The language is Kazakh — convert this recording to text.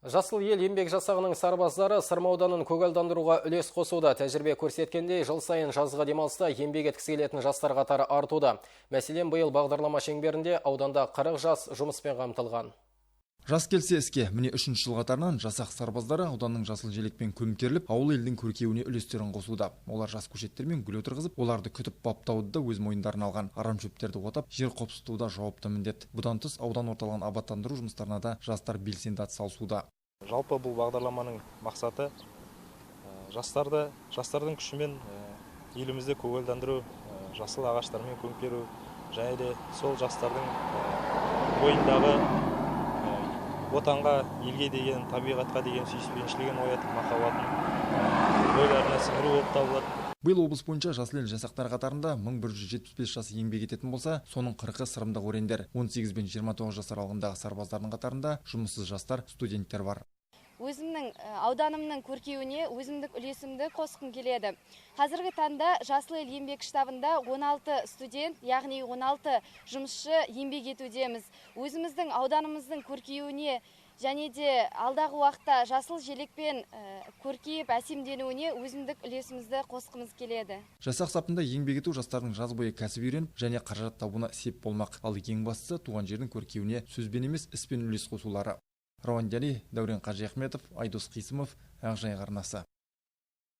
Жасыл ел еңбек жасағының сарбаздары Сырым ауданын көгалдандыруға үлес қосуда. Тәжірибе көрсеткендей, жыл сайын жазғы демалыста еңбек еткісі келетін жастар қатары артуда. Мәселен, биыл бағдарлама шеңберінде ауданда 40 жас жұмыспен қамтылған. Жас келсе іске, міне, үшінші жыл қатарынан жасақ сарбаздары ауданның жасыл желекпен көмкеріліп, ауыл елдің көркеюіне үлестерін қосуда. Олар жас көшеттер мен гүл отырғызып, оларды күтіп баптауды да өз мойындарына алған. Арам шөптерді отап, жер қопсыту да жауапты міндет. Бұдан тыс, аудан орталығын абаттандыру жұмыстарына да жастар белсенді атсалысуда. Жалпы, бұл бағдарламаның мақсаты жастарды, жастардың күшімен елімізді көгалдандыру, жасыл ағаштармен көмкеру және де сол жастардың бойындағы отанға, елге деген, табиғатқа деген сүйіспеншілігін оятып, махаббатын бойларына сіңіру болып табылады. Биыл облыс бойынша Жасыл ел жасақтары қатарында 1175 жас еңбек ететін болса, соның 40-ы сырымдық өрендер. 18 бен 29 жас аралығындағы сарбаздардың қатарында жұмыссыз жастар, студенттер бар. Өзімнің ауданымның көркеюіне өзімдік үлесімді қосқым келеді. Қазіргі таңда Жасыл ел еңбек штабында 16 студент, яғни 16 жұмысшы еңбек етудеміз. Өзіміздің ауданымыздың көркеюіне және де алдағы уақытта жасыл желекпен көркейіп, әсемденуіне өзіндік үлесімізді қосқымыз келеді. Жасақ сапында еңбек ету жастардың жаз бойы кәсіп үйреніп және қаражат табуына сеп болмақ. Ал ең бастысы, туған жердің көркеюіне сөзбен емес, іспен үлес қосулары. Рауан Дәурен Қажиахметов, Айдос Қисымов, Ақжайық арнасы.